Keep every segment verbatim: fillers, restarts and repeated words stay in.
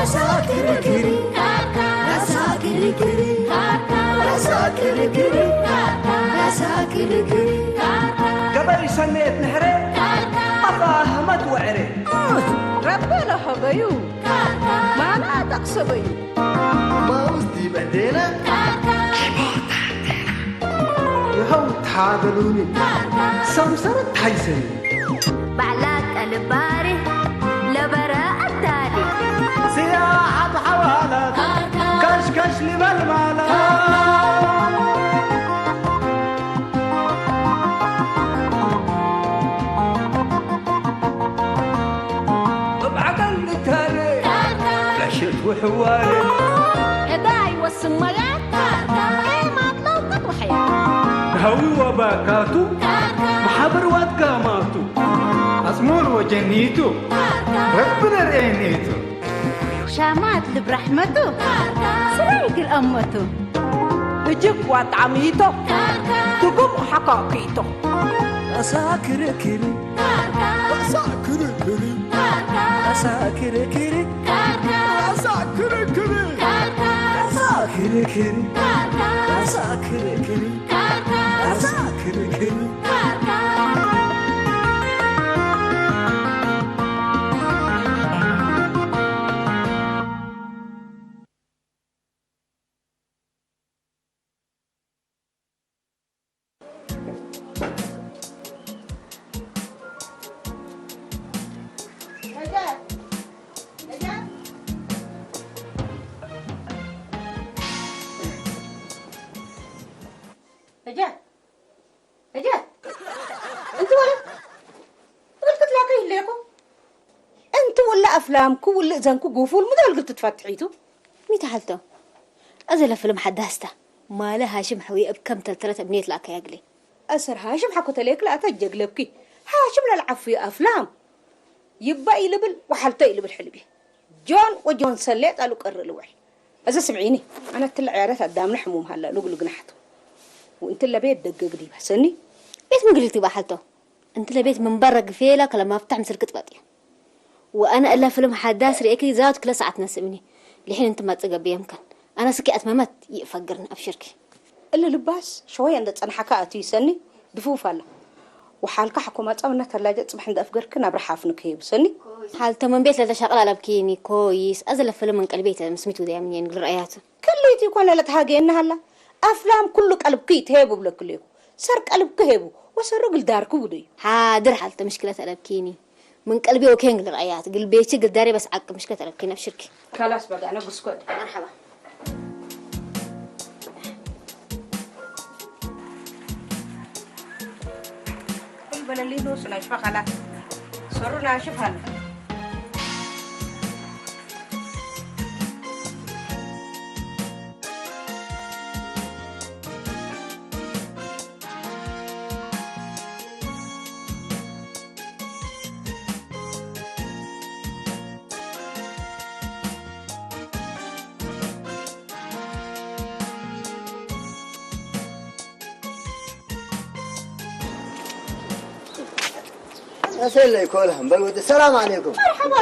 ሳክርክር፣ ሳክርክር፣ ሳክርክር፣ ሳክርክር። ገበይ ሰኔት ንሕሬ፣ አፋህመት ወዕሬ። ረቢ ለሀበዩ፣ ማና ጠቅሰበዩ። ማውዝ ዲበ ዴነ፣ ይኸው ታገሉኒ፣ ሰምሰረት ታይሰኒ። ባዕላ ቀልብ ባሪ ለበረ አታሊ። ስያሐት ሐዋላት ከሽከሽ ሊበል ማለት። እብ ዐቀል ንታሌ ለሽት ወሕዋሌ። ዕዳይ ወስመያት ዔማት ለውቀት ወሐያት። ሀዊ ወባካቱ መሓብር ዋትጋማቱ። አጽሙር ወጀኒቱ ረቢ ለርኤኒቱ። ሻማት ልብ ረሕመቱ ስራይ እግል አመቱ። እጅግ ዋጣሚቶ ትጉም ሐካኪቶ። አሳክርክሪ አሳክርክሪ አሳክርክሪ አሳክርክሪ አሳክርክሪ አሳክርክሪ። እጀ፣ እጀ፣ እንቲ ወለት፣ እግል ክትላከ ይህሌኩ። እንቲ ወለ አፍላምኩ፣ ወለ እዘንኩ ጉፉል፣ ምዳል እግል ትትፈትሒቱ። ሚ ተሐልቶ? አዜ ለፍልም ሐዳስ ተ። ማለ ሃሽም ሐውዬ እብ ከም ተልተለት እምኔት ለአከየ እግሌ። አሰር ሃሽም ሐቆ ተሌክ ለአተጀግለብኪ። ሃሽም ለልዓፍዩ አፍላም። ይባ ኢልብል ወሐልቶ ኢልብል ሕልቤ። ጆን ወጆን ሰሌጥ አሉ ቀር ልውዕል። አዜ ስምዒኒ፣ አነ እትለ ዕያደት አዳምነ ሕሙም ሀላ፣ ሉግሉግ ነሐቱ። ወእንትለ ቤት ደገግ ዲበ ሰኒ። ቤት ምግል ቲባ ሐልቶ። እንትለ ቤት ምን በረ ግፌለ ከለ መፍተሕ ምስል ክትበጥ እዩ። ወአነ እለ ፍልም ሐዳስ ርኤኪ ዛቱ ክለ ሰዓት ነስእኒ። ልሒን እንቲ መጽእ ገብእ የምከን። አነ ስኪ አትመመት ይእፈግርን አብሽርኪ። እሊ ልባስ ሸወየ እንደ ጸንሐከ አቱ ይሰኒ ድፉፍ አለ። ወሓልከ ሐኮ መጸ ምነ ተላጀ ጽብሕ እንደ አፍገርክ ናብረ ሓፍንክ ሄቡ ሰኒ። ሐልተ ምን ቤት ለተሸቅል አለብኪኒ ኮይስ። አዘ ለፍልም እንቅልቤተ ምስሚት ውደያ ምንየን እግል ረአያቱ። ክሊት ኢኮነ ለትሃጌነ ሀላ። አፍላም ኩሉ ቀልብኪ ትሄቡ ብለክሌኩ። ሰር ቀልብኪ ሄቡ ወሰሩ እግል ዳርኩ ብዱዩ። ሓድር ሐልተ ምሽክለት አለብኪኒ። ምን ቀልቤ ወኬን እግል ረአያት። እግል ቤቺ እግል ዳሬ በስ ዐቅ ምሽክለት አለብኪኒ አብሽርኪ። ከላስ በቃ አነ ጉስኮ። መርሐባ። ኩል በለሊ ኖሱ ናሽፋ ከላስ። ሰሩ ናሽፍ ሀለ። አሰለይ ኮልሀም በል ወዲ። ሰላም ዐለይኩም። መርሐባ።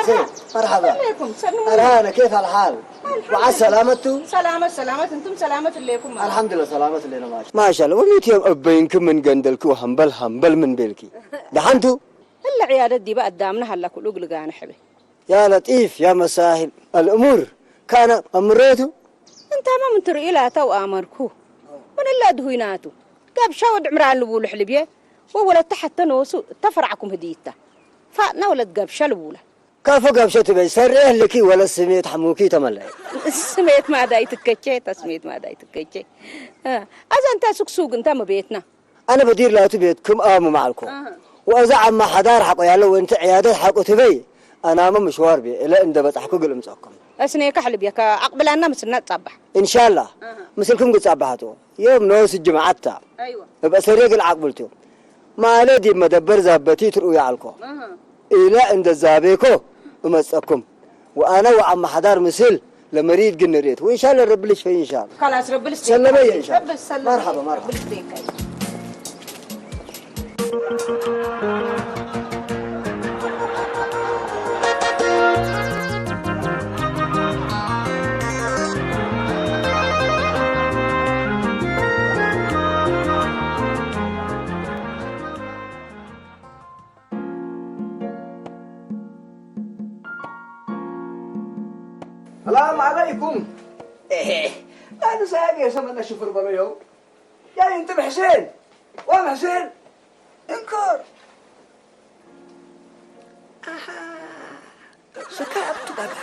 መርሐባ። ሰላም ዐለይኩም። ሰላም። መርሐባ፣ ኬፍ አልሓል? አልሐምዱሊላህ። ወዐ ሰላመቱ? ሰላመት፣ ሰላመት፣ እንቱም ሰላመት እሌኩም? አልሐምዱሊላህ፣ ሰላመት እሌነ ማሻ-፣ ማሻአላህ። ወሚት ዮም እበይንኪ ምን ገንደልኪ ወሀምበል ሀምበል ምን ቤልኪ? ደሐንቱ? እለ ዕያደት ዲበ አዳምነ ሀላ ኩሉ እግል ጋነ ሕቤ። ያ ለጢፍ ያ መሳሂል አልእሙር ካነ አምሬቱ። እንታመ ምን ትርኢ ላተ ወአመርኩ። ምን እለ አድሁይናቱ። ገብሸ ወድ ዕምራን ልቡሉ ሕልብዬ ወወለተ ሐተ ኖሱ እተ ፈርዐኩም ህድይታ። ፋጥነ ወለት ገብሸ ልቡላ። ከፎ ገብሸ ትበይ ሰሬ ህልኪ ወለት ስሜት ሐሙኪ ተመለየ። ስሜት ማዳይ ትከቼ፣ ተስሜት ማዳይ ትከቼ። አዘ እንተ ሱቅ ሱቅ እንተ መቤትና። አነ በዲር ላቱ ቤት ክም አሙ መዐልኮ። አሀ። ወአዜ ዐመ ሐዳር ሐቆ ያለ ወእንተ ዕያደት ሐቆ ትበይ፣ አናመ ምሽዋር ቤ እለ እንደ በጽሐኩ እግል እምጸአኩም። እስኔከ ሕልብየከ አቅብላና ምስልና ትጻባሕ። እንሻላህ። አሀ። ምስልኩም ግጻባሐቶ። ዮም ኖስ ጅምዐት ተ። አይወ። እብ አሰሬ እግል አቅብልቱ። ማለ ዲብ መደበር ዛበቲ ትርኡ ይዐልኮ። አሀ። ኢለ እንደ ዛቤኮ እመጸኩም። ወአነ ወዐመ ሐዳር ምስል ለመሪድ ግን ንርኤት። ወኢንሻአላህ ረቢ ልሽፈይ ኢንሻአላህ። ከላስ ረቢ ልሽፈይ። ሰለመየ ኢንሻአላህ። ረቢ ሰለመየ። መርሐባ፣ መርሐባ። ረቢ ልሽፈይ። ሰላም ዐለይኩም። ኤሄ፣ ላንሳየ ጌሰ መነ ሽፍር በሎ የው። ያይ እንት ብሕሴን ወም ሕሴን እንኮር። አሃ፣ ስካብ ቱ ገበ።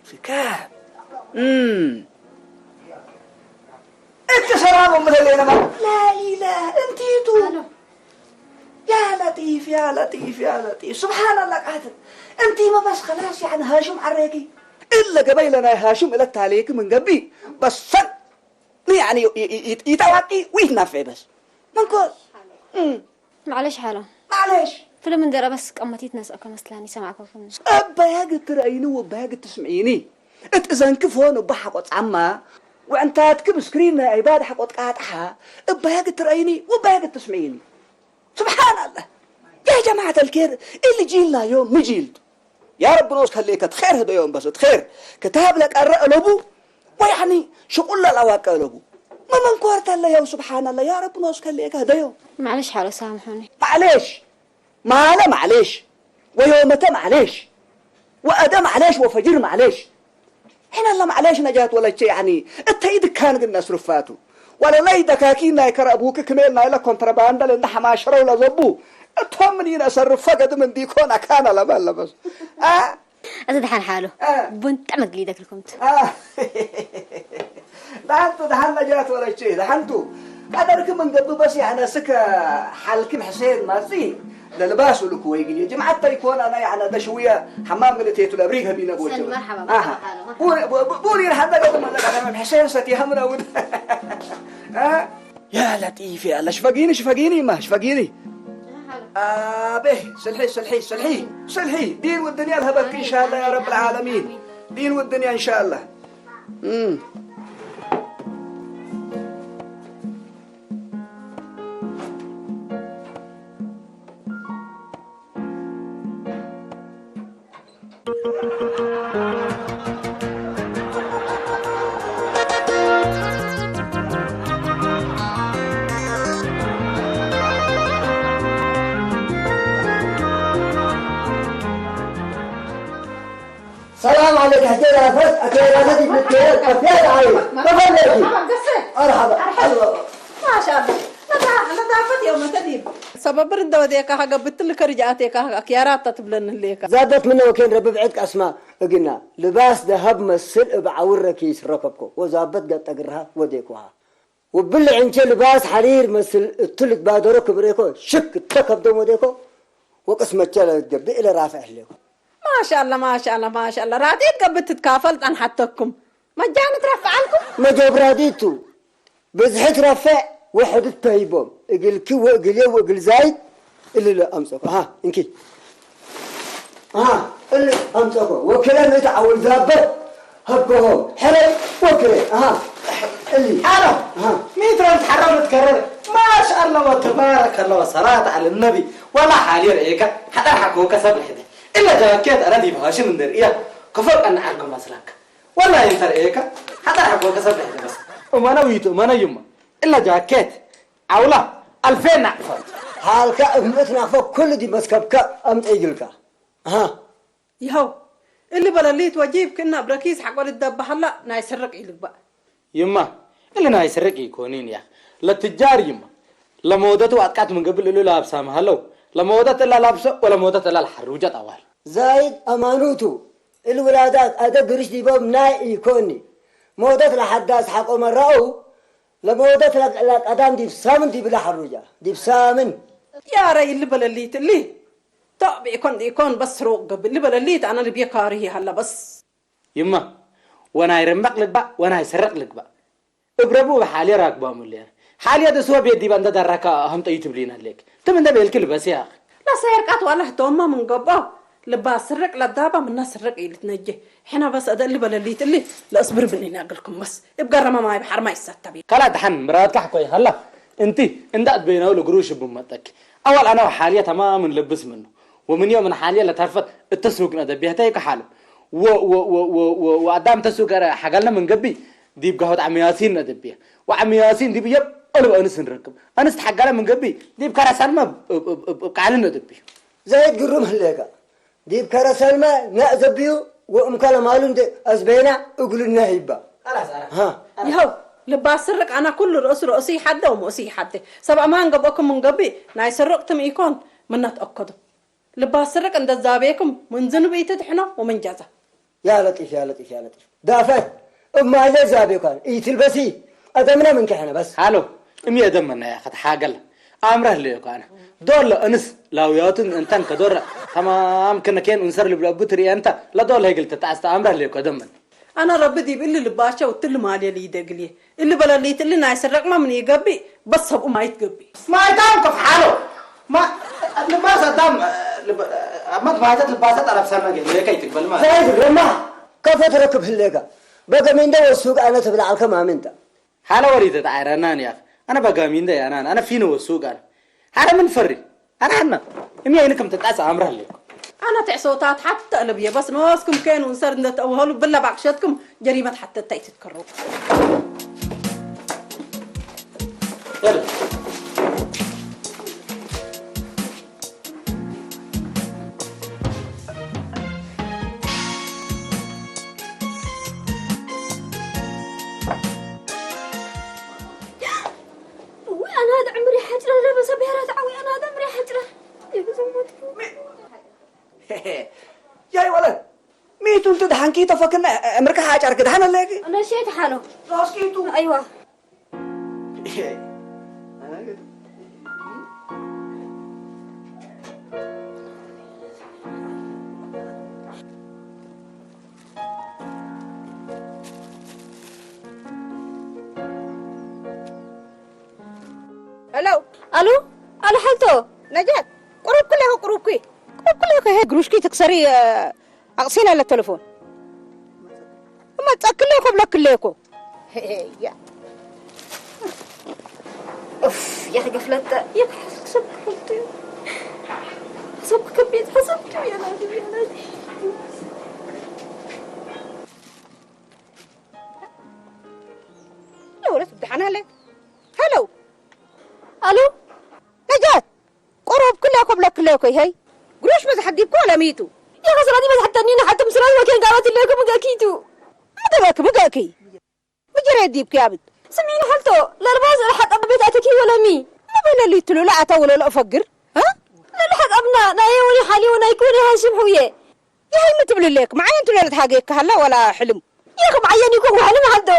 ስካብ። እም። እት ሰላም እምለሌነ ማ ላኢላህ እንቲቱ። ያ ለጢፍ፣ ያ ለጢፍ፣ ያ ለጢፍ። ሱብሓነላህ ቃድር። እንቲመ በስ ኸላስ፣ ያኒ፣ ሃሽም ዐሬኪ። እለ ገበይ ለናይ ሃሽም እለ ታሌኪ ምን ገብእ በሰን፣ ያኒ፣ ይ-፣ ይ-፣ ይ-፣ ይጠዋቂ ወይትናፌ በስ። መንኮ። እም። ማዕለሽ ሓሎ። ማዕለሽ። ፍልም እንዴ ረአስ ቀመቲት ነስአከ መስላኒ ሰማዕከኩም። እበ ያግ ትረአይኒ ወእበ ያግ ትስምዒኒ። እት እዘንኪ ፎን እበ ሐቆ ጻማ፣ ወዕንታትኪ ብስክሪን ናይ አይባድ ሐቆ ትቃጥሓ፣ እበ ያግ ትረአይኒ ወእበ ያግ ትስምዒኒ። ሱብሓነላህ። ያ ጀማዐተል ኬር፣ እሊ ጂልና ዮም ሚ ጂል ቱ? ያ ረቢ ኖስ ከሌከ፣ እት ኼር ህደዮም በስ፣ እት ኼር ክታብ ለቀርእ አለቡ፣ ወያኒ ሽቁል ለለአዋቀ አለቡ። መመንኮርተ ለየው፣ ሱብሓነላህ፣ ያ ረቢ ኖስ ከሌከ ህደዮም። ማዕለሽ ሓሎ ሳምሑኒ። ማዕሌሽ፣ ማለ ማዕሌሽ፣ ወዮመተ ማዕሌሽ፣ ወአደ ማዕሌሽ፣ ወፈጅር ማዕሌሽ። ሕነ ለማዕሌሽ ነጃት ወለቼ፣ ያኒ፣ እተ ኢድካን ግን ነስርፋቱ። ወለላይ ደካኪን ናይ ከረ አቡኪ ክሜል ናይለ ኮንትረባንደ ለእንደ ሐማሸረው ለዘቡ፣ እቶም ምን ኢነሰርፎ ገድም እንዲኮን አካነ ለበለ በስ። አ? እት ደሐን ሓሎ። አ። ቡን ጥዕም እግል ኢደክልኩም ቱ። አ። ደሐንቱ ደሐን ነጃት ወለቼ፣ ደሐንቱ። ቀደርኪ ምን ገብእ በስ ያነ እስከ ሓልኪም ሕሴን ማጺ ለልባሱ ልኩ ወይ ግዜ ጅምዓት ተይኮን አነ ያነ ደሽውየ ሐማም ምን እቴቱ ለብሪግ ሀቢነ ቦቸ። ሰኒ መርሐባ፣ አሃ። መርሐባ ሓሎ፣ መርሐባ። ቡኒ፣ ቡ-፣ ቡ-፣ ቡኒ ለሐንደ ገጽ መለቀ ሕሴን ሰቲ ሀምነ ውድ። አ? ያ ለጢፍ ያ አላህ፣ ሽፈጊኒ፣ ሽፈጊኒ፣ እማ፣ ሽፈጊኒ። አቤ፣ ስልሒ፣ ስልሒ፣ ስልሒ፣ ስልሒ። ዲን ወድንያ ለሀበክ ኢንሻአላህ ያ ረብል ዓለሚን። ዲን ወድንያ ኢንሻአላህ። እም። ሰላም ዐለይክ። ሕቴ ዳፈት፣ አኬራተ ዲብ ልትሄድ፣ ቀፍያት ዐይ። መርሐባ፣ ተፈለጊ። መርሐባ፣ ገሰ። መርሐባ። መርሐባ። ማሻአላህ። ለዳ-፣ ለዳፈት የውመተ ዲብ። ሰበብር እንደ ወዴካሀ ገብት ልከ ርጅአቴካሀ አክያራተ ትብለን ህሌከ። ዛበት ምነ ወኬን ረቢ ብዕድ ቀስማ እግና። ልባስ ደሀብ መስል እብ ዐውረ ኪስ ረከብኮ ወዛበት ገጠ ግርሃ ወዴኮሃ። ወብሊ ዕንቼ ልባስ ሐሪር መስል እቱ ልትባደሮ ክብሬኮ ሽክ እተ ከብዶም ወዴኮ ወቅስመቼ ለልትገብእ እለ ራፍዕ ህሌኮ። ማሻአላ፣ ማሻአላ፣ ማሻአላ። ራዲት ገብእ ትትካፈል ጸንሐተኩም። መጃን ትረፍዕ አልኩም? መጆብ ራዲት ቱ። ብዝሒ ትረፍዕ ወሕዱድ ተሂቦም። እግልኪ ወእግልዬ ወእግል ዛይድ እሊ ለአምጸኮ። አሃ፣ እንኪ። አሃ፣ እሊ አምጸኮ። ወክለ ምእት ዐውል ዛበት ሀብኮሆም። ሕረይ ወክለ። አሃ፣ እሊ። ሐሮ። አሃ። ሚትረን ሐሮ ልትከረር። ማሻአላ ወተባረከላ ወሰላት ዐለ ነቢ። ወላ ሓሊ ርኤከ ሐጠር ሐኮከ ሰብ ልሕደ። እለ ጃኬት አነ ዲብ ሃሽም እንዴ ርእያ ከፎ ቀንዐ አርገ መስላከ። ወላሂ እንተ ርኤከ ሐጠር ሐኮከ ሰብ ልሕደ በስ። እመነ ዊቱ እመነ ዩማ። እለ ጃኬት ዐውላ አልፌን ናቅፈት። ሀልከ እብ ምእት ናቅፈ ኩሉ ዲብ መስከብከ አምጤ እግልከ። አሃ። ይሀው እሊ በለሊት ወጂብ ክእነ እብ ረኪስ ሐቆ ልትደበ ሀላ ናይ ስርቅ ኢልግበእ። ይማ፣ እሊ ናይ ስርቅ ኢኮኒን ያክ። ለትጃር ይማ፣ ለመወደቱ አጥቃት ምን ገብእ እሉ ላብሳም ሀለው። ለመወደት እላ ላብሰ ወለመወደት እላ ለሐሩጀ ጠዋል። ዛይድ አማኑቱ፣ እሊ ውላዳት አደ ግርሽ ዲቦም ናይ ኢኮኒ። መወደት ለሐዳስ ሐቆ መራኡ፣ ለመወደት ለቀዳም ዲብ ሳምን ዲብለ ሐሩጃ፣ ዲብ ሳምን። ያረይ እሊ በለሊት እሊ ቶብ ኢኮን ዲኢኮን በስ ሩቅ ገብእ። እሊ በለሊት አነ ልብዬ ካርህ ሀለ በስ። ይማ፣ ወናይ ርመቅ ልግባእ ወናይ ስርቅ ልግባእ። እብ ረቡ እብ ሓልየ ራክቦም እሌነ። ሓልየት እስወ ቤት ዲበ እንተ ደረከ አህም ጠዩ ትብሊነ ሌክ። ትም እንደ ቤልኪ ልበስ ያክ። ለሰሄርቃት ወአለ ህቶመ ምን ገብኦ። ልባ ስርቅ ለዳባ ምነ ስርቅ ኢልትነጄ። ሕነ በስ እደ እሊ በለሊት እሊ ለእስብር ብኒነ እግልኩም በስ። እብ ገረመ ማይ በሐር ማ ይሰተብ። ከላ ደሐን ምራትካ ሕኮይ ሀላ። እንቲ እንዳ አትበይናው ለግሩሽ እብ መጠክ። አወል አነ ወሓልየ ተማምን ልብስ ምኑ። ወምን ዮም ምን ሓልየ ለተርፈት እተ ሱቅ ነደብየ ህተ ይከሓሉ። ወ-፣ ወ-፣ ወ-፣ ወ-፣ ወ-፣ ወአዳም እተ ሱቅ ሐገልነ ምን ገብእ ዲብ ጋሆት ዓሚ ያሲን ነደብየ። ወዓሚ ያሲን ዲብ የብ አልብ አንስ እንረክብ። አንስ ተሐገለ ምን ገብእ ዲብ ከረሰልመ እብ፣ እብ፣ እብ፣ እብ ቃልን ነደብየ። ዘይድ ግሩም ህሌከ። ዲብ ከረሰልመ ነአዘብዩ ወእምከለ ማሉ እንዴ አዝበይና እግሉ ነህይባ። ኸላስ፣ ኸላስ። ሃ። ይኸው፣ ልብ አስርቅ አነ ኩሉ ርእሱ ርእሱ ይሐደ ወመእሱ ይሐደ። ሰብ አማን ገብአኩም ምን ገብእ፣ ናይ ስርቅትም ኢኮን፣ ምነ ተአከዱ። ልብ አስርቅ እንደ ዛቤኩም፣ ምን ዝኑብ ኢትድሕኖ ወምን ጀዛ። ያ ለጢፍ፣ ያ ለጢፍ፣ ያ ለጢፍ። ዳፈት፣ እብ ማለ ዛቤኳን፣ ኢትልበሲ፣ አደምነ ምንከ ሕነ በስ። ሃሎ፣ እሚ አደምነ ያ ኸት ሓገለ። አምረ ህሌኮ አነ። ዶል ለእንስ ላውያቱን እንተን ከዶረ ተማም ክነ ኬን እንሰር ልብለ እቡ ትርኤ እንተ ለዶል ሄግል ተጣስተ አምረ ህሌኮ ደመን። አነ ረቢ ዲብ እሊ ልባቸው እትሊ ማልየ ልይደግልየ። እሊ በለሊት እሊ ናይ ስረቅመ ምን ኢገብእ በስ ሰብኡ ማይት ገብእ። ማይታም ከፍ ሓሎ። ማ-፣ ልባስ አዳም፣ ልብ-፣ አመት ማይተት ልባሰ ጠረፍ ሰመገ ሌከ ይትግበል ማለት። ዛይድ ረማ ከፈ ትረክብ ህሌጋ። በገሚ እንደ ወሱግ አነ ትብል ዐልከ ማሚ እንተ። ሀለ ወሪተ ተዓይረናን ያክ። አነ በጋሚ እንደ ያናን፣ አነ ፊነ ወሱቅ አነ። ሀለ ምን ፈሪ? አነ ሐና። እሚ አይንክም ትጣስ አምር ሀሌኩ። አነ ትዕሶታት ሐተ እልብየ፣ በስ ኖስኩም ኬን ወንሰር እንደ ተአውሀሉ ብለ ባቅሸትኩም ጀሪመት ሐተ ታይ ትትከረው። የለ። እወ፣ አናደ ዕምር የሐጭረ ለበሰ ብሔራት ዐዊ፣ አናደ ዕምር የሐጭረ። የብዘመትኩ። ያይ ወለት፣ ሚቱ እንቱ ደሐንኪ ተፈክነ ዕምርከ ሐጨርክ ደሐን አለኪ? ነሼት ሐሎ። ራስኪቱ። አይዋ። ሄሎ። አሉ፣ አሉ ሐልቶ። ነጃት፣ ቅሩብ ክሌኮ፣ ቅሩብኪ። ቅሩብ ክሌኮ፣ ሄ ግሩሽኪ ትክሰሪ፣ አቅሲነ ለተለፎን። እመ ጸክሌኮ ብለክሌኮ። ሄያ። ኡፍ፣ ያ ገፍለተ፣ ያ ሐሰብክ ሐልቶ። ሐሰብክ ከቤት፣ ሐሰብክ ያ ናዲ፣ ያ ናዲ። ለወለት ደሐን አለ። ሄሎ። አሉ። ነጃት፣ ቅሩብ ክሌኮ ብለክሌኮ ይሄ ግሮሽ መዝሐት ዲብኮ ለሚቱ። ያ ከስራቲ መዝሐተኒ ነሐትም ስራይ ወኬን ጋበት ሌኩም ገኪቱ። አደበክ ብገኪ። ምጅሬ ዲብኪ አብድ። ስሚን ሐልቶ፣ ለልባስ ለሐቀ ቤት አተኪ ወለሚ? ለበለ ሊትሉ ለአተ ወለ ለአፈግር? አ? ለልሐቀ አብና፣ ናየ ወኒ ሐሊ ወናይኩ ወኒ ሃሽም ሑየ። ይሀይ ሚ ትብል ሌክ? መዓየን ቱ ለልትሃጌክ ሀላ ወላ ሕልም? ይክ መዓየን ይኩን ወሕልም ሀልቶ።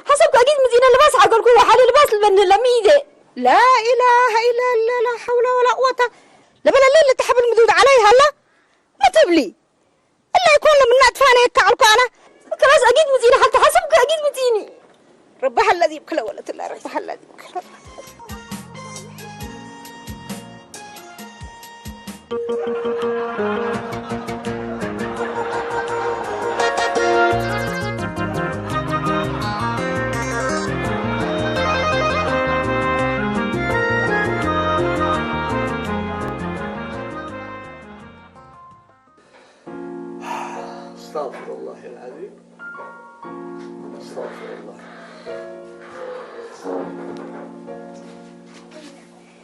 ሐሰብከ አጊድ ምጺነ ልባስ ዐገልኩ ወሐሊ ልባስ ልበንህ ለሚ ኢዴ። ላኢላሀ ኢለላህ ላ ሐውለ ወላ ቁወተ። ለበለለ ልትሐብል ምዱድ ዐለይ ሀላ? ሚ ትብሊ? እለ ኢኮን ለምነ አትፋነየከ ዐልኮ አነ። ክላስ አጊድ ምጺኒ ሐልተ ሐሰብከ አጊድ ምጺኒ። ረቢ ሀለ ዲብክ ለወለት እለ ረቢ ሀለ ዲብክ። አስተግፊሩላህ አልዓዚም። አስተግፊሩላህ።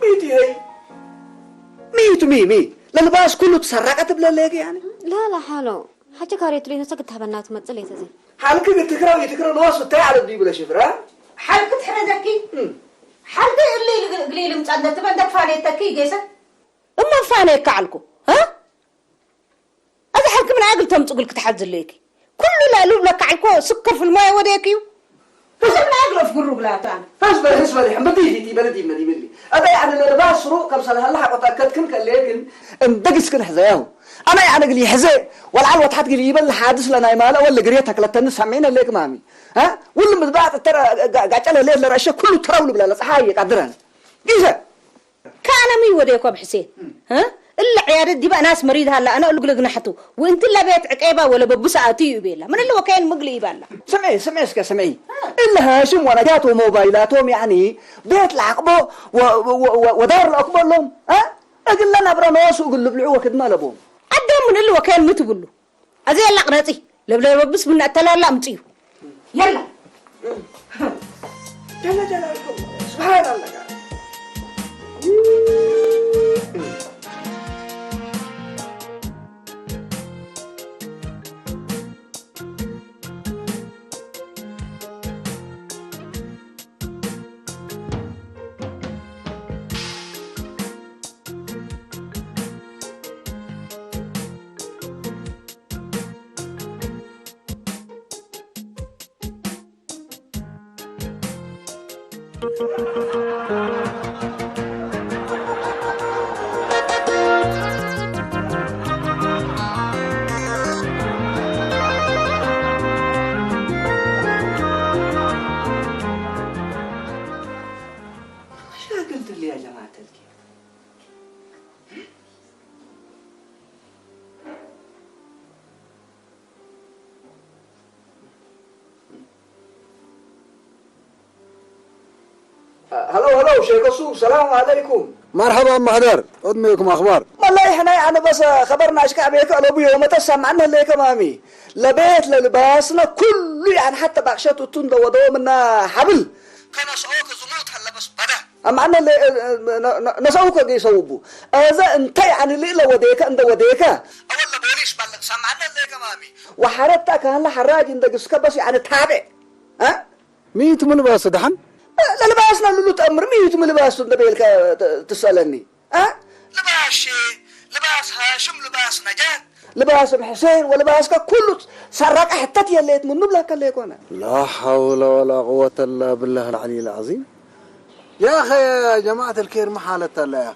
ሚ ቲ ሀይ? ሚ ቱ ሚ፣ ሚ? ለልባስ ኩሉ ትሰረቀ ትብለ ሌክ ያኒ? ላ፣ ላ፣ ሓሎ። ሐቼ ካሬቱ ሌኖሰ ክትሀበና ትመጽእ ሌተዜ። ሓልክ እግል ትክረው ኢትክረው ኖሱ እታይ ዐለ ዲቡ ለሽፍራ? ሓልክ ትሕረደኪ? እም። ሓልክ እሊ እግል ልምጻ እንደ ትበ እንደ ትፋኔተኪ ጌሰ? እመ ፋኔከ ዐልኩ፣ እ? አዜ ሐልክ ምን አግል ተምጽእ እግል ክትሐዝሌኪ? ኩሉ ለእሉ እብለከ ዐልኮ ስከር ፍልሞየ ወዴክዩ። አዜ ምን አግል አፍግሩ እግላታን። ፈስ በል፣ ፈስ በል፣ ሕምብቲ ዲቲ በለዲ መዲ ምሊ። አዜ ያኒ ለልባስ ስሩ ከምሰል ሀለ ሐቆ ተአከድክን ከሌክን። እንደ ግስክን ሕዘያሁ። አነ ያኒ እግል ይሕዜ ወለዐል ወተሐት እግል ኢበል ሓድስ ለናይ ማለ ወለ ግርየ ተክለተኒ ሰሚዕነ ሌክ ማሚ። አ? ውል ምድባጥ እተ ጋ-፣ ጋጨለ ሌት ለረአሸ ኩሉ ትረው ልብለ ለጸሓይ ይቀድረን። ጊሰ ከአነ ሚ ወዴኮ አብ ሕሴን? እ? እለ ዕያደት ዲበ አናስ መሪድ ሀላ፣ አነ እሉ እግል ግናሐቱ፣ ወእንትለ ቤት ዕቄባ ወለ በቡሰ አትዩ እቤላ። ምን እለ ወከየን ምግል ኢባላ። ስምዒ፣ ስምዒ እስከ ስምዒ። እ። እለ ሃሽም ወነጃት ወሞባይላቶም ያኒ ቤት ለዐቅቦ ወ-፣ ወ-፣ ወ-፣ ወዳር ለአክቦ እሎም፣ እ? እግለ ነብረ ኖሱ እግል ልብልዑ ወክድመ ለቦም። አዳም ምን እለ ወከየን ሚ ትብሉ? አዜ የለ ቅረጺ፣ ለብለበብስ ምን አተላላ አምጽዩ። የለ። ጀለ ጀላልኩም። ስብሓንአላህ። መሻክል ትልያ ጀማዐት አልኪ። ሀሎ፣ ሀሎ፣ ሼክ እሱ፣ ሰላም ዐለይኩም። መርሐባ መሕደር፣ እድሜኩም አኽባር? ወላሂ ሕነ ያኒ በስ ኸበር ናሽቃ ቤከ አለቡ ዮመተ ሰምዐነ ህሌከ ማሚ። ለቤት ለልባስነ ኩሉ ያኒ ሐተ ባቅሸት እቱ እንደ ወደዎ ምነ ሐብል ከነስኦ ከዝሙት ሀለ በስ በደ። አማነ ለ-፣ ነ-፣ ነ-፣ ነሰኡከ ገይሰው እቡ። አዘ እንተ ያኒ ልእለ ወዴከ እንደ ወዴከ። አወል ለቦሊስ ባልቅ ሰምዐነ ህሌከ ማሚ። ወሐረታ ካን ለሐራጅ እንደ ግስከ በስ ያኒ ታቤ። አ? ሚ ቱ ሚ ልባሱ ደሐን? ለልባስነ ልሉ ተአምር ሚ ቱ ሚ ልባሱ እንደ ቤልከ ት-፣ ትሰአለኒ? አ? ልባስ፣ ልባስ ሃሽም፣ ልባስ ነጃት፣ ልባስ እም ሕሴን ወልባስከ ኩሉ ሰረቀ ሕተት የሌት ምኑ ብለከ ሌኮነ። ላ ሐውለ ወላ ቅወተ እላ ብላህ አልዐሊይ አልዐዚም። ያ አኸ ጀማዐት አልኬር ሚ ሓለት አለ ያ?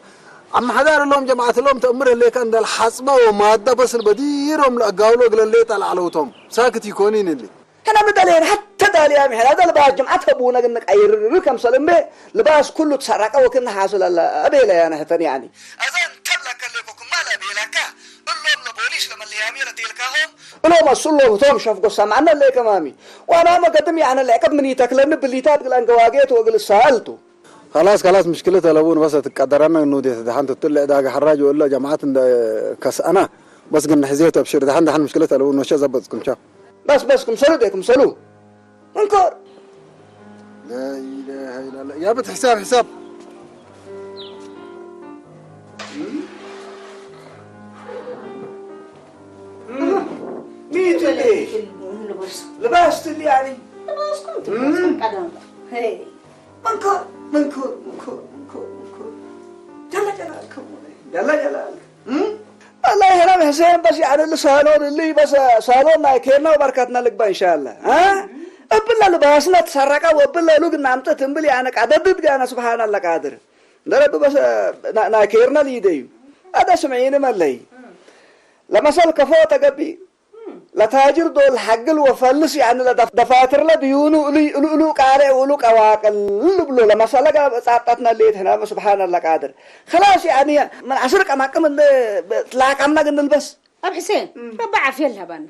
አመ ሐዳር እሎም ጀማዐት እሎም ተአምር ህሌከ እንደ ለሐጽበ ወማደ በስ ልበዲሮም ለአጋውሎ እግለ ሌጠ ለዐለው ቶም። ሳክት ኢኮኒን እሊ። ሕነ ሚ ደሌነ ሐተ ዳልያም ሕነ ለልባስ ጅምዐት ሀቡነ እግል ንቀይር ከምሰል እንቤ ልባስ ኩሉ ትሰረቀ ወክእነ ሓስል አለ አቤለያነ ህተን ያኒ። አዘ እንተ ለከሌኮ ክማ ለአቤለከ እሎም ለቦሊስ ለመለያምዮ ለቴልካሆም እሎም አስሎም ህቶም ሸፍጎ ሰምዐነ ለከማሚ። ወአናመ ገድም ያነ ለዕቀብ ምን ኢተክለኒ ብሊታት እግል አንገዋጌት ወእግል እሰአል ቱ። ከላስ ከላስ ምሽክለት አለቡን በስ ትቀደረነ እኑ ዴት ደሐን ትትለ ዕዳገ ሐራጅ ወእለ ጀማዐት እንደ ከስአና በስ ግን ሕዜት አብሽር ደሐን ደሐን ምሽክለት አለቡን ኖሸ ዘበጽኩም ቻው። በስ በስ ክምሰሉ ዴ ክምሰሉ እንኮር። ላኢላሃ ኢላላህ። ያብት ሕሳብ ሕሳብ። ሚ ትሊ? ልባስ ትሊ ያኒ? ልባስኩም ትሊ ቀደም። ሄይ። መንኮር፣ መንኮር፣ መንኮር፣ መንኮር፣ መንኮር። ጀለ ጀላልከ ሞለ፣ ጀለ ጀላልከ። እም? ወላሂ፣ ሄራም ሕሴን በስ፣ ያኒ፣ ልሳኖን እሊ በስ፣ ሳሎን ናይ ኬርና ወበርከትና ልግባ፣ እንሻአላህ። አ? እብለ ልባስነ ትሰረቀ ወእብለ እሉ ግናምጥት እምብል፣ ያኒ፣ ቀደድድ ጋነ፣ ስብሓን አላህ ቃድር። እንደ ረቢ በስ፣ ና-፣ ናይ ኬርና ሊደዩ። አደ ስምዒኒ መለይ። ለመሰል ከፎ ተገቢ። ለታጅር ዶል ሐግል ወፈልስ፣ ያኒ ለደፍ-፣ ደፋትርለ ድዩኑ እሉ፣ እሉ፣ እሉ ቃሬ ወእሉ ቀዋቅል ልብሎ ለመሰለ ጋ ጻብጠትነ ሌት ህናመ ስብሓን አላህ ቃድር። ከላስ፣ ያኒ ምን ዐስር ቀማቅም እንደ ትላቀምነ ግንልበስ። አብ ሕሴን፣ እም። ረቢ ዓፍየት ለሀባና።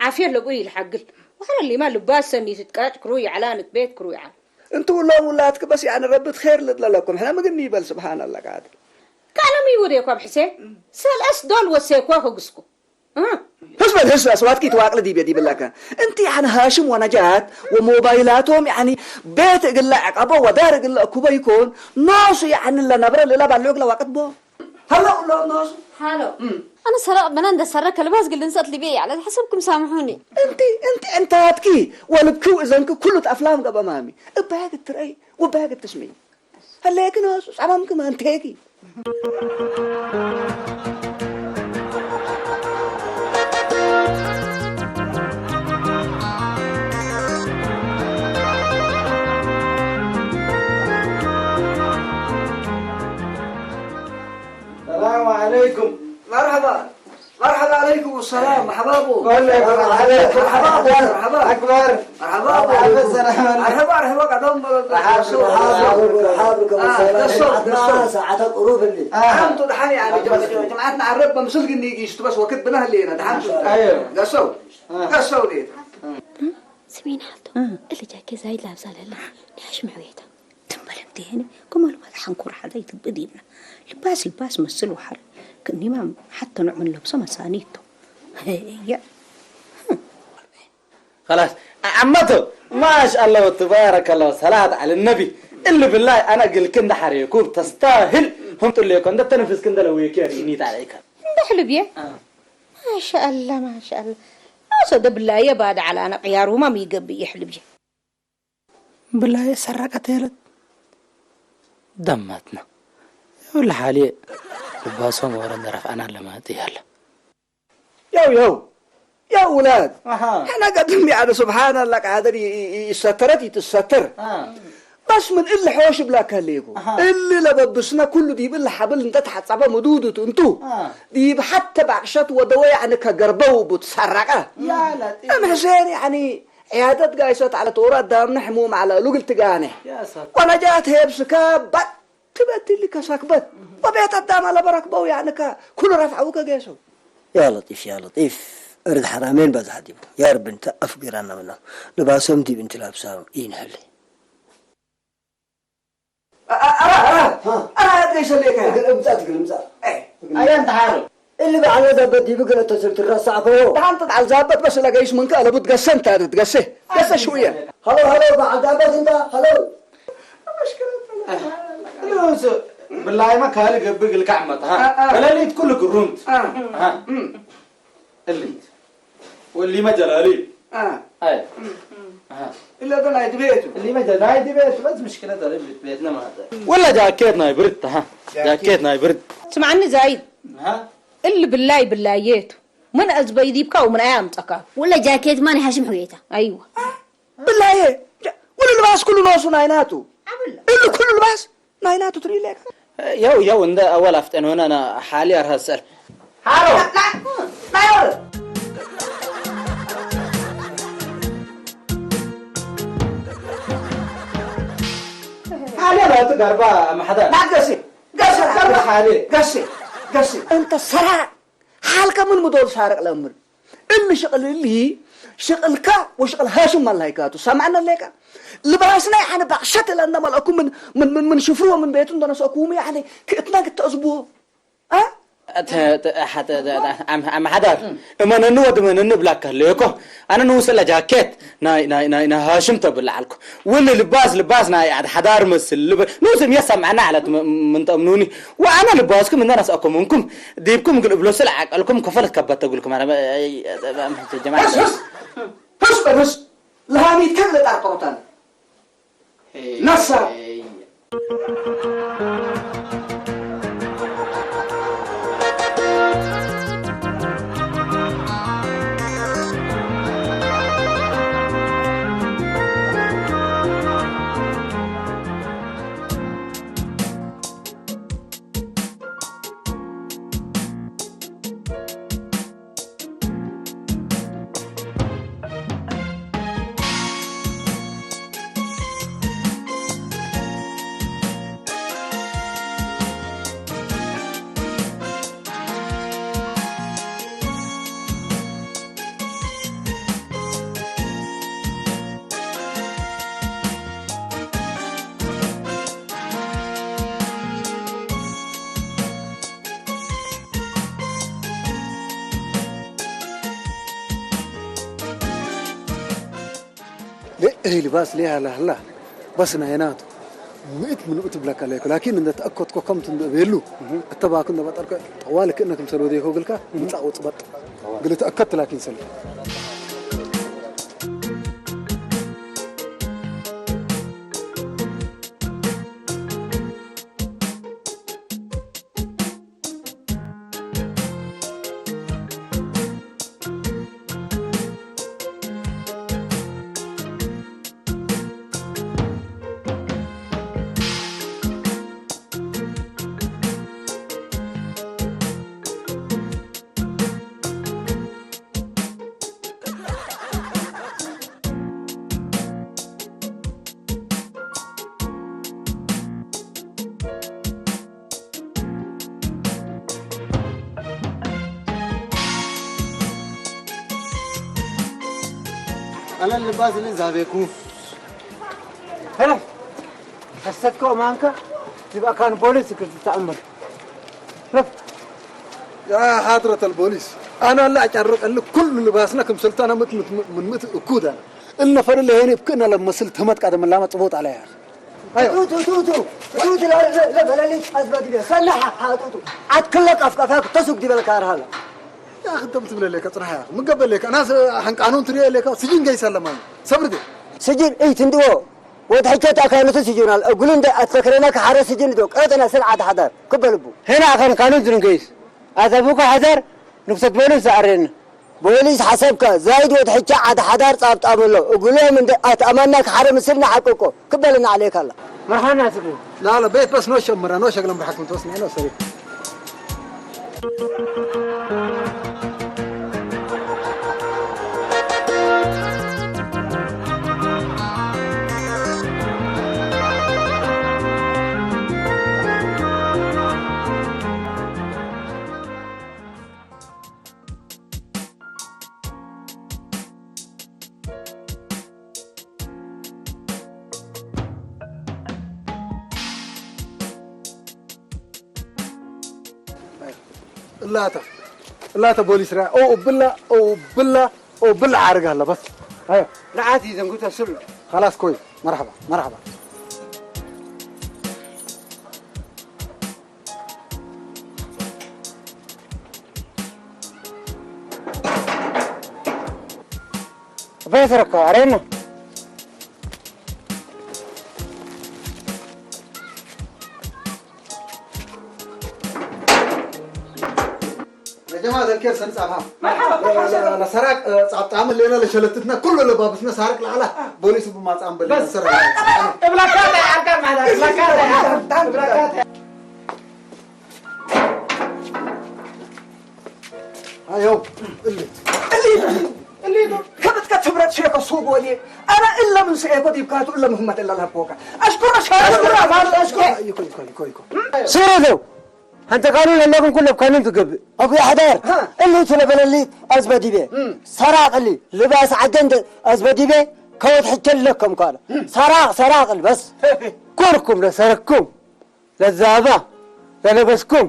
ዓፍየት ለብኡ ኢልሐግል። ወሐረ ሊማ ልባስ ሰኒ ትትቃጭ ክሩይ ዐላ፣ ንትቤት ክሩይ ዐላ። እንቱ እሎም ውላድክ በስ፣ ያኒ ረቢ ት ኼር ልድለለኩም። ሕነ ምግኒ ይበል ስብሓን አላህ ቃድር። ከአነ ሚ ውዴኮ አብ ሕሴን? እም። ሰልአስ ዶል ወሴኮ ህግስኩ። እ። ህስ በል ህስ፣ አስዋትኪ ትዋቅለ ዲቤ ዲብለከ። እንቲ ያኒ ሃሽም ወነጃት ወሞባይላቶም ያኒ ቤት እግለ ዐቀቦ ወዳር እግለ አኩቦ ይኮን፣ ኖሱ ያኒ ለነብረ ልለ ባልዑ እግለ ዋቅት ቦ። ሀለ ኖሱ። ሃሎ። እም። አነ ሰረቅ ብነ እንደ ሰረክ ልባስ ግል እንሰት ሊቤ ያለ ሐሰብኩም ሳምሑኒ። እንቲ፣ እንቲ ዕንታትኪ ወልብኪ ወእዘንኪ ኩሉ እት አፍላም ገብአ ማሚ። እባያግ ትረአይ ወእባያግ ትስሚ። ህሌኪ ኖሱ ጸማምኪ ማንቴኪ። ሰላም ዐለይኩም። መርሐባ። መርሐባ ዐለይኩም ሰላም፣ መርሐባ አቡ። ወዐለይኩም ሰላም። መርሐባ አቡ፣ መርሐባ። አክበር። መርሐባ አቡ። መርሐባ ሰላም ዐለይኩም። መርሐባ፣ መርሐባ፣ ቀደም በሎ። መርሐባ፣ ገሰው። መርሐባ፣ መርሐባ፣ አ፣ ሰላም። ገሰው፣ ገሰው። ሰዓተ ቅሩብ እንዴ? አ። ደሓን ቱ፣ ደሓን ያኒ ጀም-፣ ጀም-፣ ጀምዓት ነዐርብ በምስል ግን ይጊሽ ቱ በስ ወክድ ብነ ህሌነ፣ ደሓን ቱ። አዮ። ገሰው። አ። ገሰው ሌት። ስሜን ሐልቶ፣ አ። እሊ ጃኬ ዛይድ ላብሳ ለለ፣ ኒያሽ ምዕዌታ። ትንበል እንዴ ህኒ፣ ክመ ልባል ሐንኮር ሐዘ ይትብእ ዲብነ። ልባስ ልባስ መስል ወሐል፣ ክእኒማ ሐተ ኖዕ ምን ለብሶ መሳኒ ቱ። ህየ። ከላስ፣ ዐመቶ፣ ማሻአላህ ወትባረከላህ ወሰላት ዐለ ነቢ። እሊ ብላይ አነ እግልክ እንደ ሐሬኩ ተስታህል። ህምጥሌኮ እንደ ተነፍስክ እንደ ለዌኪ ሪኒት ዐለይከ። እንደ ሕልብዬ? አ። ማሻአላህ፣ ማሻአላህ። አሰደ ብላየ ባደ ዐለ አነ ቅያሩማ ሚ ገብእ ይሕልብዬ። ብላየ ሰረቀት ሄለት ደመትነ። ያው ለሓልዬ ልባሶም ወረን ረፍዐናን ለማጥ ያለ። ያው፣ ያው፣ ያው ውላድ። አሃ። ሕነ ቀድም ያዕኒ ስብሓን አላህ ቃድር ይ-፣ ይ-፣ ይ-፣ ይሰተረት ይትሰተር። አ። አስ ምን እሊ ሖሽ እብላከ ህሌኩ። አሃ። እሊ ለበብስነ ኩሉ ዲብ እሊ ሐብል እንተ ተሐጸበ ምዱድ ቱ እንቱ። አ። ዲብ ሐተ ባቅሸት ወደወ ያዕኒ ከገርበው ቡ ትሰረቀ። ያ ለጢፍ። እም ሕሴን ያዕኒ ዕያደት ጋይሰት ዐለት ወራዳምነ ሕሙም ዐለ እሉ እግል ትጋኔ። ያ ሳትር። ወነጃት ሄብ ስካብ ባጥ ትበትሊ ከሳክበት ወቤት አዳም አለበረክበው ያዕኒ ከኩሉ ረፍዐው ከጌሰው። ያ ለጢፍ፣ ያ ለጢፍ፣ እርድ ሐራሜን በዝሐ ዲቡ። ያ ረቢ እንተ አፍግረነ ምነው። ልባሶም ዲብ እንቲ ላብሳም ኢንሕሌ። አ-፣ አ-፣ አራ፣ አራ፣ አ። አራ፣ አትገይሰ ሌከ። እግል እምጻእ፣ እግል እምጻእ። አይ። እግል አያ እንተ ሓሮ። እሊ በዐል ዛበት ዲብ እግል እተ ስር ትረሳዕኮ። ደሓን ትትዓል ዛበት በስ ለገይስ ምንከ አለቡ ትገሰ እንተ ትትገሰ። ገሰ ሽውየ። ሀሎ፣ ሀሎ፣ በዐል ዛበት እንተ፣ ሀሎ። እሉ ስ-፣ ብላይመ ካልእ ገብእ እግልከ ዐመት፣ ሀ። አ፣ አ። በለሊት ኩሉ ግሩምት። አ። ሀ። እም። እሊት። ወሊመ ጀላሊ። አ። አይ። እም፣ እም። አሃ። እለ በላይ ድቤቱ። እሊመ ጀ-፣ ናይ ድቤቱ በስ ምሽክለት አለ ቤት-፣ ቤትነ ማተ። ወላ ጃኬት ናይ ብርድ፣ አሃ። ጃኬት። ጃኬት ናይ ብርድ። ስምዓኒ ዛይድ። አሃ። እሊ ብላይ ብላዬቱ። ምን አዝበይ ዲብካ ወምን አይ አምጸካ? ወላ ጃኬት ማን ሓሽም ሕውየታ? አይዋ። ብላዬ። ወላ ልባስ ኩሉ ኖሱ ናይናቱ። አብላ። እሊ ኩሉ ልባስ ናይናቱ ትሪ ሌከ። የው፣ የው፣ እንደ አወል አፍጠን ሆነ አና ሓሊ አርሃ ሰል። ሃሎ። ና፣ ና፣ ና፣ ሓሊ አላት ጋርባ መሐዳ። ና፣ ገሴ፣ ገሴ፣ ገሴ፣ ሓሊ። ገሴ፣ ገሴ። እንተ ሰራ ሓልከ ምን ምዶል ሳርቅ ለምር። እሊ ሽቅል እሊ ሽቅልከ ወሽቅል ሃሽም መላይካቱ ሰምዐነ ሌከ። ልባስነ ያኒ ባቅሸት ለእንደ መልአኩም ምን፣ ምን፣ ምን፣ ምን ሽፍሩ ወምን ቤቱ እንደ ነስአኩም ያኒ ክእትነ ክተአዝቡ። አ? ተ-፣ ተ-፣ ሐተ-፣ ተ-፣ ተ-፣ አም-፣ አም ሐዳር እመነኒ ወድመነኒ እብላከ ሌኮ። አነ ንኡስ እለ ጃኬት ናይ፣ ናይ፣ ናይ፣ ናይ ሃሽም ተብል ዐልኩ። ወሊ ልባስ፣ ልባስ ናይ ዐድ ሐዳር መስል ልብ-፣ ንኡስ እም የሰምዐና ዐለት ም-፣ ምን ተአምኑኒ። ወአነ ልባስኩም እንደ ነስአኩም እንኩም ዲብኩም እግል እብሎሱ ለዐቀልኩም ከፈለት ከበት ተጉልኩም። አነ በ-፣ አይ፣ አይ፣ አይ፣ ጀማዓ። ህስ፣ ህስ፣ ህስ በል ህስ። ለሃሚት ከብለ ጣርጠሮታን ነሳ። ለእህ ልባስ ለሀላ ሀላ በስ ናይናቱ ምእት ምን እት ብለከ ለይኩ ላኪን እንደ ተአከትኮ ከምቱ እንደ ቤሉ እህ። እተ ባኩ እንደ በጠርከ ጠዋል ክእነ ክምሰል ወዴኮ ግልካ ምጻእ ወጽበጥ ግል ተአከት ላኪን ሰል አነ ልባስ እሊ ዛቤኩ። ሄሎ፣ ከሰትከ ማንከ ዲብ አካን ቦሊስ እግል ትተአመር። ረፍ። ያ ሐድረት አልቦሊስ፣ አነ ለአጨርቅ እሊ ኩሉ ልባስነ ክምሰልቱ አነ ምት፣ ምት፣ ምን ምት እኩድ አነ። እሊ ነፈር እሊ ሄኒ እብ ክእነ ለመስል ተመት ቃደም ላመ ጽቡጥ ዐለ ያ። አዮ። ቱ፣ ቱ፣ ቱ፣ ቱ። ቱ፣ ቱ፣ ለ-፣ ለ-፣ ለበለሊት አዝበ ዲበ ሰናሐ ሐጡቱ። አትክለ ቀፍቀፋክ ተሱግ ዲበ ለካርሃለ። ያ አኺ እንተ ምን ትብለ ሌከ ጽንሐ ያ አኺ። ምን ገበ ሌከ? አናስ ሐን ቃኑን ትርኤ ሌከ ስጅን ገይሰ ለማን። ሰብር ዴ። ስጅን እይ ትንድዎ። ወድ ሕቸት አካኑቱ ስጅን አለ። እጉሉ እንደ አትፈክረና ከሐረ ስጅን ዶ። ቀጠና ስርዓት ሐዳር። ክበልቡ። ሄና አካን ቃኑን ትንገይስ። አተቡከ ሐዳር ንክሰት ቦሊስ አሬን። ቦሊስ ሐሰብከ፣ ዛይድ ወድ ሕቻ ዐድ ሐዳር ጻብጣብ እሎ፣ እግሎም እንዴ አትአማናክ ሐረ ምስልነ ሐቅቆ፣ ክበልነ ዐሌክ አላ። መርሐና ትብል። ላለ ቤት በስ ኖ ሸምረ፣ ኖ ሸግለም ብሐክም ተወስነ፣ ኖ ሰሪ። እላተ፣ እላተ ቦሊስ ራ፣ ኦ እብላ፣ ኦ እብላ፣ ኦ እብላ ዓርግ አለ በስ። አዮ። ለዓት ይዘንጉ ተስሎ። ኸላስ ኮይስ። መርሐባ፣ መርሐባ። አባይ ሰረካ አሬና። ለጀማዐት አልኬር ሰኒ ጻብሃ። መርሐባ፣ መርሐባ። ለሰራቅ ጻብጣም ሌና ለሸለትትና ኩሉ ለባብስነ ሳርቅ ለዐላ ቦሊስ እቡ ማጻም በል ሰራ። እብላካተ አርቃን ማዳ እብላካተ። እብላካተ። አየው፣ እሊ፣ እሊ፣ እሊ፣ ከብትከ ትብረት ሼከ ሱቅ ወልዬ፣ አነ እለ ምን ስኤኮ ዲብካቱ እለ ምህመት እለ ለሀብኮከ። አሽኩር፣ አሽኩር፣ አሽኩር፣ አሽኩር። ይኮ፣ ይኮ፣ ይኮ፣ ይኮ። ስረተው፣ አንተ ቃኑን ለናቅም ኩለ ብካኑን ትገብእ። አኩ የሐዳር፣ ሃ። እሊ ቱ ለበለሊት አዝበ ዲቤ። እም። ሰራቅ እሊ፣ ልባስ ዐጀንደ አዝበ ዲቤ፣ ከወት ሕቸ ለከም ካለ። እም። ሰራቅ፣ ሰራቅ እሊ በስ። ኩርኩም ለሰረኩም። ለዛባ ለለበስኩም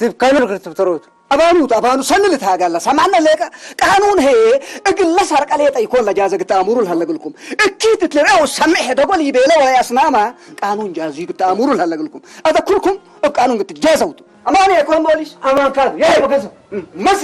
ዲብ ካኑን እግል ትብተሮቱ። አባኑት አባኑ ሰኒ ልትሃጋላ ሰማዕነ ሌቀ ቃኑን ህዬ እግለ ሰርቀ ሌጠ ኢኮን ለጃዘ ግትአሙሩ ለሀለግልኩም። እኪት እትልርአው ሰሚዕ ደጎል ይቤለ ወላይ አስናማ ቃኑን ጃዙ ግትአሙሩ ለሀለግልኩም። አዘ ኩልኩም እብ ቃኑን ግትጃዘውቱ። አማን የኮን ሞሊስ አማን ካቱ ያይ በገዘው መሲ